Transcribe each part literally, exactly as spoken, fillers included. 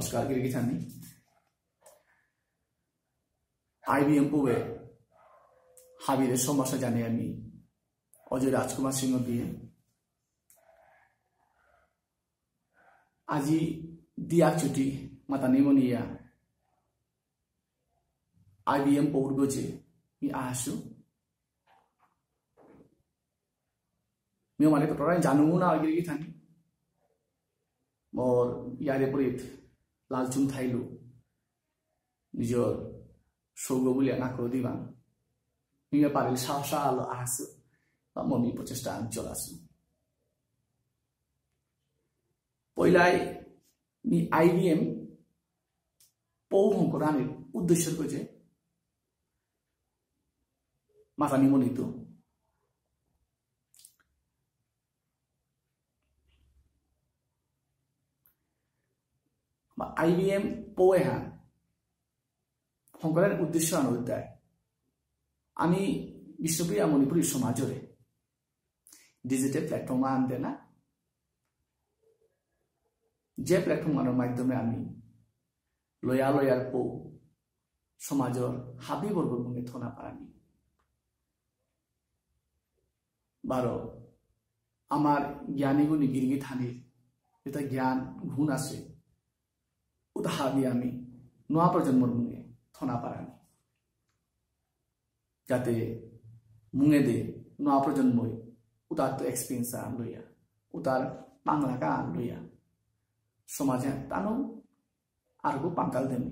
নমস্কার গিরি গিথানি। আইবিএম পুবে হাবিরে সমস্যা জানে আমি অজয় রাজকুমার সিংহ দিয়ে। আজি দিয়া চুটি মাতানি মনিয়া আইবিএম পৌর গজে মি আহাসু। মি মানে তো প্রায় জানু না গিরি গিথানি। মোর ইয়ারে পরিত লালচুং থাইলু। নিজর সৌগ বুলিয়া না করে দিবাং। মি পারিল সাহসা আলো আহাসু। বা মমি প্রচেষ্টা আন চলাসু। পইলাই মি আইবিএম পৌ হংকরানির উদ্দেশ্য গজে মাতানি মনিতু। বা আইবিএম পৌ এহান হংকরানির উদ্দেশ্য আন অধ্যায়। আমি বিষ্ণুপ্রিয়া মণিপুরী সমাজরে ডিজিটাল প্ল্যাটফর্ম আন দেনা, যে প্ল্যাটফর্ম আনর মাধ্যমে আমি লয়া লয়ার পৌ সমাজর হাবি বর্গর মুঙে থনা পারানি। বারো, আমার জ্ঞানী গুণী গিরি গিথানির যেটা জ্ঞান গুণ আছে, উতা হাবি আমি নোয়া প্রজন্মর মুঙে থনা পারানি। যাতে মুঙেদে নোয়া প্রজন্মই উতার তো এক্সপিরিয়েন্স আন লইয়া, উতার পাংলাকা আন লইয়া, সমাজে তানু আরগো পাংকাল দেমি।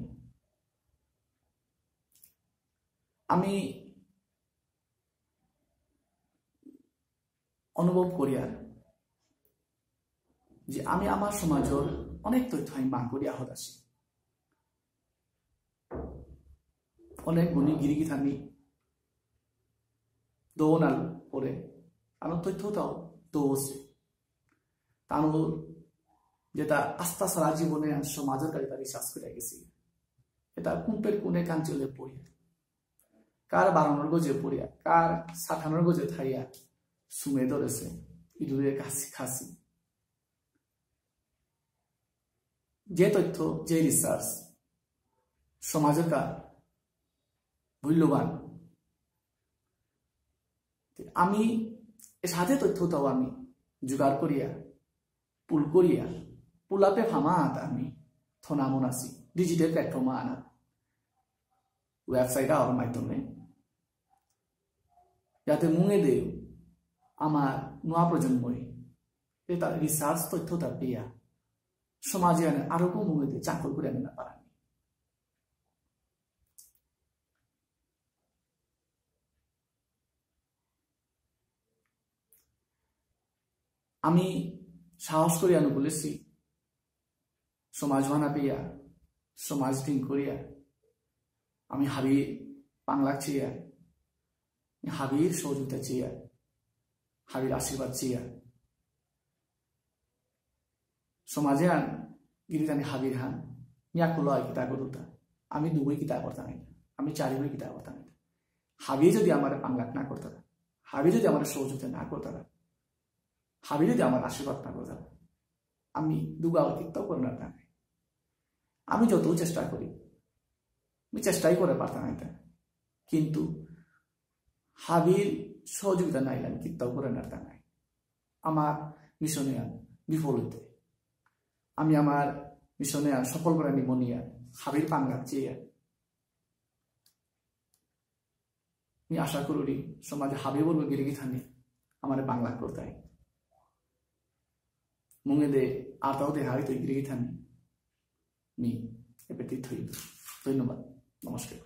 আমি অনুভব করিয়ার যে আমি আমার সমাজর অনেক তথ্য আমি বাং করিয়া আহত আছি। অনেক গুণী গিরি গিথানি দোনাল পরে আনো তথ্যতাও দোষ। তানুর যেটা আস্থা সারা জীবনে আমি সমাজর কাছে রিসার্চ করে গেছি। এটা কোন পের কোনে কাঞ্চলে পড়িয়া, কার বারণর গজে পড়িয়া, কার সাঠানোর গজে থাইয়া সুমে ধরেছে, ইদুরে কাশি খাসি। যে তথ্য, যে রিসার্চ সমাজর কা মূল্যবান। আমি এসাদে তথ্যতাও আমি জোগাড় করিয়া, পুল করিয়া, পুলাপে ফামা আত আমি থনা মনাসি, ডিজিটাল প্ল্যাটফর্ম আনা, ওয়েবসাইট আওয়ার মাধ্যমে। যাতে মুঙেদে আমার নোয়া প্রজন্মই এটা রিসার্চ তথ্যতা পেয়া সমাজে আনে আরো কম মুঙেদে চাকর করে আনে না পারানি। আমি সাহস করিয়া নুকুলেছি, সমাজ বানা পেয়া, সমাজ দিন করিয়া, আমি হাবি পাংলাক চেয়া, হাবির সহযোগিতা চেয়া, হাবির আশীর্বাদ চেয়া। সমাজে আন গিরি গিথানি হাবির হান, মিয়া কুলো আই কিতা করুতা, আমি দুগই কিতা করতাম এটা, আমি চারিগই কিতা করতাম এটা। হাবিয়ে যদি আমার পাংলাক না করতারা, হাবিয়ে যদি আমার সহযোগিতা না করতারা, হাবিয়ে যদি আমার আশীর্বাদ না করতারা, আমি দুগা কিত্তাও করে না পারতাম। আমি যত চেষ্টা করি, আমি চেষ্টাই করে পারতাম এটা, কিন্তু হাবির সহযোগিতা নাইলে আমি কিত্তাও করে না পারতাম। আমার মিশনে আর বিফল হইতে, আমি আমার মিশনে আর সফল করে আমি মনিয়া হাবির পাংলাক চেয়া। আমি আশা করুরি সমাজে হাবি বলবো গিরি গিথানি আমারে পাংলাক করতাই। মুঙেদে আতাও দেহা হইতো গিরি গিথানি। মি এপেতি থই। ধন্যবাদ। নমস্কার।